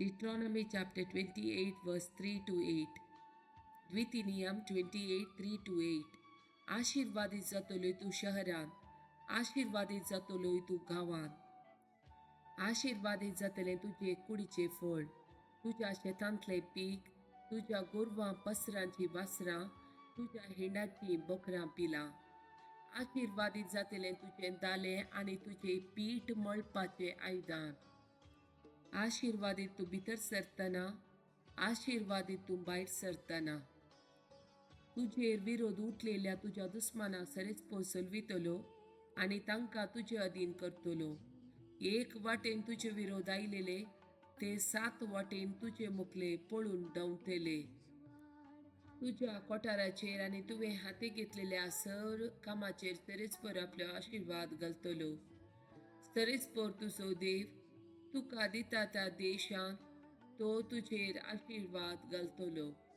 Deuteronomy chapter 28 verse 3 to 8. द्वितीनियम 28 3 to 8. आशिर्वादीत जातलोय तूं शहरांत, आशिर्वादीत जातलोय तूं गांवांत. आशिर्वादीत जातलें तुजे कुडीचें फळ, तुज्या शेतांतलें पीक, तुज्या गोरवां पसरांचीं वासरां, तुज्या हिंडाचीं बोकरां पिलां. आशिर्वादीत जातलें तुजें दालें आनी तुजें पीठ मळपाचें आयदन. आशिर्वादीत तूं भितर सरतना, आशिर्वादीत तूं भायर सरतना. तुजेर विरोध उठलेल्या तुज्या दुस्मानाक सरेस्पोर सोलवितलो आनी तांकां तुजे अधीन करतलो. एक वाटेन तुजे विरोध आयलेले ते सात वाटेन तुजे मुखले पळून धांवतले. तुज्या कोठाराचेर आनी तुवें हाती घेतलेल्या सर कामाचेर सरेस्पोर आपलो आशिर्वाद घालतलो. सरेस्पोर तुजो देव तुका दिता त्या देशांत तो तुजेर आशिर्वाद घालतलो.